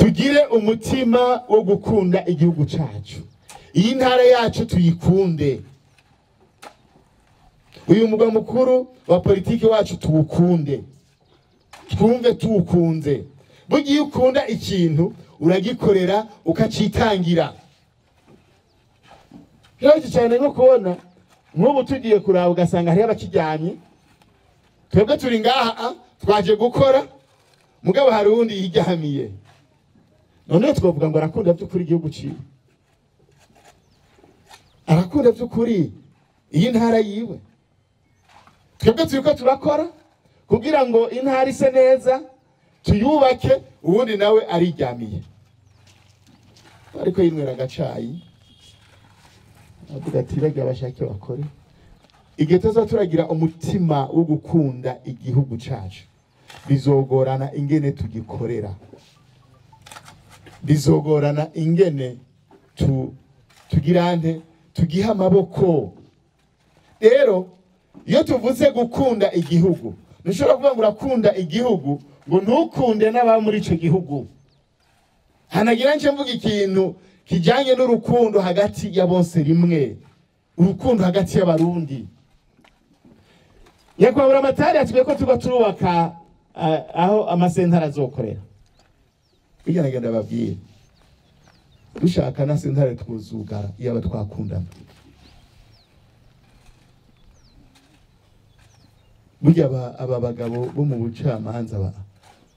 Tugire umutima wo gukunda igihugu cyacu. Iyi ntara yacu tuyikunde. Uyu mugwa mukuru wa politiki wacu tuwukunde. Twumve tuwukunze. Bugiye ukunda ikintu uragikorera ukacitangira. Birababaje cyane nko kubona nk'ubu tugiye kuraba ugasanga hariho abakiryamye. Twebwe turi ngaha twaje gukora, mugabo hari uwundi yiryamiye. None twavuga ngo arakunda by'ukuri igihugu ciwe. Arakunda by'ukuri iyi ntara yiwe. Twebwe turiko turakora kugira ngo intara ise neza tuyubake, uwundi nawe ariryamiye. Ariko yinywera agacayi avuga ati barya bashake bakore. Igihe tuzaturagira umutima wo gukunda igihugu cacu, bizogorana ingene tugikorera, bizogorana ingene tugirante tugiha amaboko. Rero iyo tuvuze gukunda igihugu, ntushobora kuvuga ngo urakunda igihugu ngo ntukunde n'aba muri ico gihugu. Hanagira nce mvuga ikintu kijanye n'urukundo hagati ya bose rimwe, urukundo hagati y'abarundi. Nyakubahwa Buramatari yatubwiye ko tuba turubaka aho amasentare azokorera. Bijya nagenda babwiye, dushaka na sentare twuzugara iyo twakundana. Burya aba bagabo bo mu bucamanza ba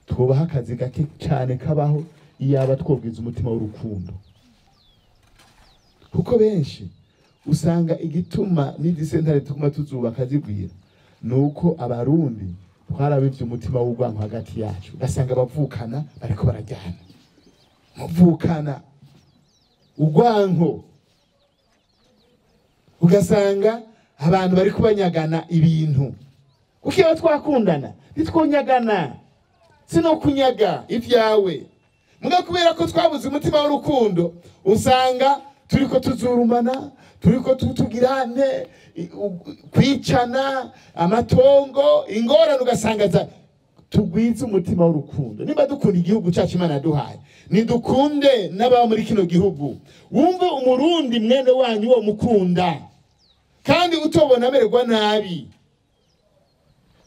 twubaha akazi gake cyane kabaho iyaba twobwiza umutima w'urukundo. Kuko benshi usanga igituma n'izi sentare tuguma tuzubaka zigwira nuko abarundi twarabivye umutima w'urwanko hagati yacu, ugasanga abavukana bariko barajyana, muvukana urwanko, ugasanga abantu bari kubanyagana ibintu. Kuko iyo twakundana ntitwonyagana, sino kunyaga ivyawe. Muga kubera ko twabuze umutima w'urukundo, usanga turiko tuzurumana, turiko tutugirane, kwicana amatongo, ingorane, ugasanga za tugwize umutima w'urukundo. Nimba dukunda igihugu cyacu Imana yaduhaye, nidukunde n'ababa muri kino gihugu. Wumve umurundi mwene wanyu wo mukunda, kandi utobona amererwa nabi.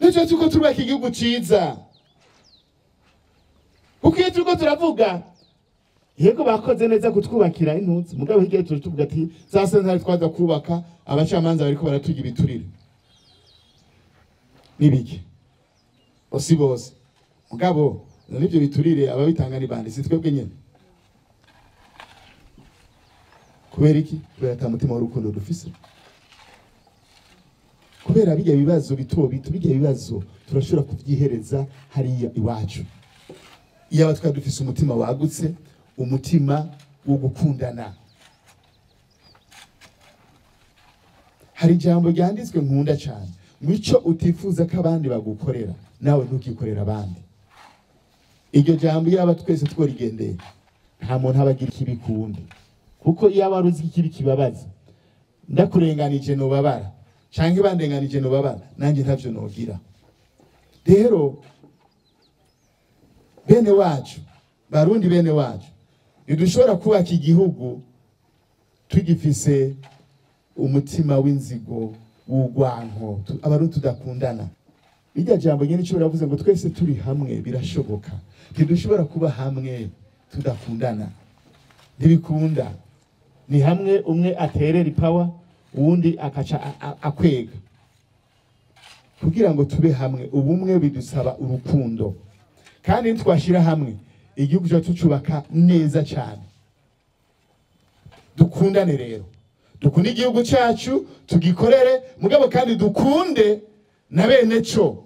Nicyo tuko turubaka igihugu ciza. Kuko iyo turiko turavuga yego bakoze neza kutwubakira intuzi, mugabo hirya turi tuvuga ati za sentare twaza kubaka, abacamanza bariko baratugira ibiturire nibiki osi bose, mugabo nibyo biturire ababitanga ni bande? Si twebwe nyene. Kubera iki? Kubera ata mutima w'urukundo dufise. Kubera bijya bibazo bito bito, bijya bibazo turashobora kuvyihereza hariya iwacu. Iyo twari dufise umutima wagutse, umutima wo gukundana. Hari ijambo ryanditswe nkunda cyane, mico utifuza ko abandi bagukorera nawe ntukikorera abandi. Iryo jambo yaba twese tworigendeye, nta muntu abagira ikibi kundi. Kuko iyo abaruzi ikibi kibabaza, ndakurenganije nobabara canke bandenganije nobabara, nanjye ntavyo nogira. Rero bene wacu, barundi bene wacu, ntidushobora kubaka igihugu tugifise umutima w'inzigo w'urwanko, abarundi tudakundana. Irya jambo nyene ico baravuze ngo twese turi hamwe birashoboka. Ntidushobora kuba hamwe tudakundana, ntibikunda. Ni hamwe umwe aterera ipawa uwundi akaca akwega. Kugira ngo tube hamwe, ubumwe bidusaba urukundo. Kandi ntitwashira hamwe igihugu cyacu tucubaka neza cyane. Dukundane rero, dukunde igihugu cyacu tugikorere, mugabo kandi dukunde na bene cyo.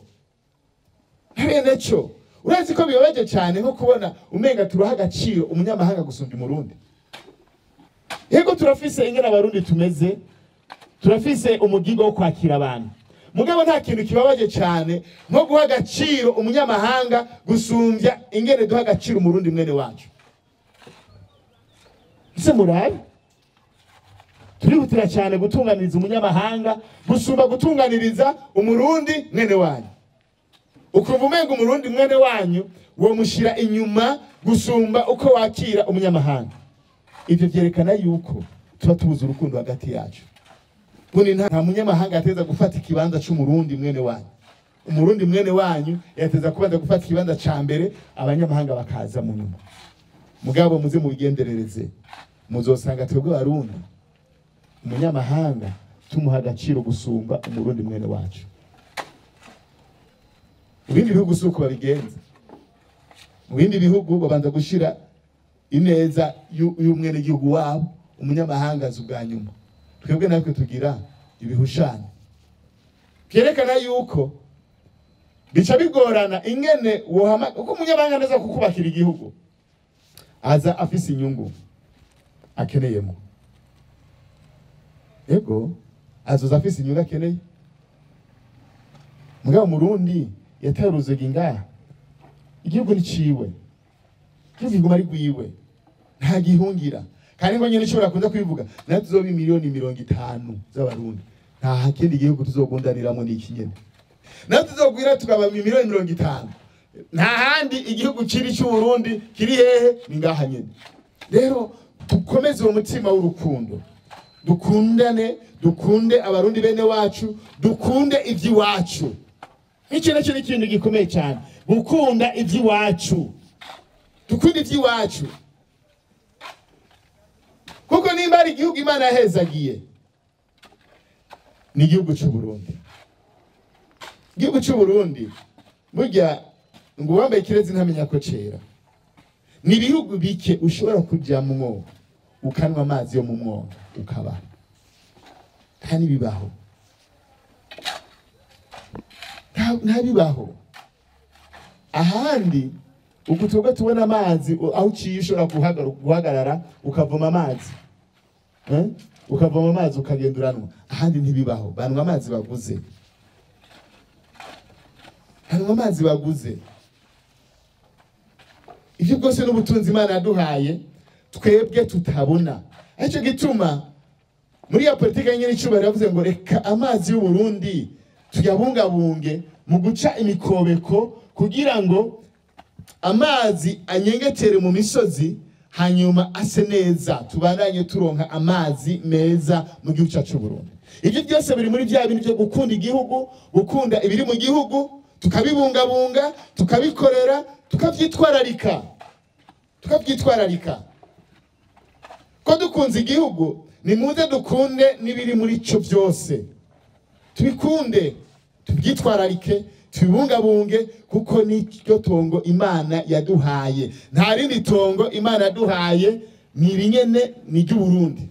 Na bene cyo. Urazi ko bibabaje cyane nko kubona umenga turuha agaciro umunyamahanga gusumba umurundi. Yego turafise ingene abarundi tumeze, turafise umugigo wo kwakira abantu. Mugabo nta kintu kibabaje cyane nko guha agaciro umunyamahanga gusumbya ingene duha agaciro umurundi mwene wacu. Ese murabe turihutira cyane gutunganiriza umunyamahanga gusumba gutunganiriza umurundi mwene wanyu. Ukumva umenga umurundi mwene wanyu womushira inyuma gusumba uko wakira umunyamahanga. Ivyo vyerekana yuko tuba tubuze urukundo hagati yacu. Bundi nta munyamahanga ateza gufata ikibanza c'umurundi mwene wanyu. Umurundi mwene wanyu yateza kubanza gufata ikibanza ca mbere, abanyamahanga bakaza mu nyuma. Mugabo muze mubigenderereze, muzosanga twebwe Abarundi umunyamahanga tumuha agaciro gusumba umurundi mwene wacu. Mu bindi bihugu si uko babigenza. Mu bindi bihugu babanza gushira ineza y'umwenegihugu wabo, umunyamahanga aza ubwa nyuma. Twebwe natwe tugira ibihushane vyerekana yuko bica bigorana ingene wohama, uko umunyamahanga neza kukubakira igihugu aza afise inyungu akeneyemo. Ego azoza afise inyungu akeneye. Mugabo Murundi yataruze ingaha, igihugu ni ciwe, igihugu kiguma ari gwiwe, nta gihungira. Kandi ngo nyene ishobora kuza kwivuga natwe tuzoba miliyoni 50 z'abarundi, nta kindi gihugu tuzogundaniramo n'iki nyene. Natwe tuzogwira tukaba miliyoni 50, nta handi igihugu kiri cy'u Burundi kiri hehe, ni ngaha nyene. Rero dukomeze uwo mutima w'urukundo, dukundane, dukunde abarundi bene wacu, dukunde iby'iwacu. Iki nacyo ni ikintu gikomeye cyane, gukunda iby'iwacu, dukunde iby'iwacu. Kuko nimba ari igihugu Imana yahezagiye ni igihugu cy'u Burundi. Igihugu cy'u Burundi burya ngo uwambaye ikirezi ntamenya ko cera. Ni ibihugu bike ushobora kujamwo ukanwa amazi yo mu mwonga ukaba, nta nibibaho, nta bibaho. Ahandi uko twebwe tubona amazi, aho uciye ushobora guhagarara ukavoma amazi, ukavoma amazi ukagenda uranwa. Ahandi ntibibaho, banwa amazi baguze, banwa amazi baguze. Ivyo bwose n'ubutunzi Imana yaduhaye twebwe tutabona. Aricyo gituma muri ya politike nyene icubahiro yavuze ngo reka amazi y'u Burundi tuyabungabunge mu guca imikobeko kugira ngo amazi anyengetere mu misozi, hanyuma ase neza, tubandanye turonka amazi meza mu gihugu cyacu Burundi. Ibyo byose biri muri bya bintu byo gukunda igihugu, gukunda ibiri mu gihugu, tukabibungabunga, tukabikorera, tukavyitwararika, tukavyitwararika. Ko dukunze igihugu, nimuze dukunde n'ibiri muri cyo byose, tubikunde, tubyitwararike, tubibungabunge, kuko niryo tongo Imana yaduhaye. Nta rindi tongo Imana yaduhaye, ni irinyene, ni ry'u Burundi.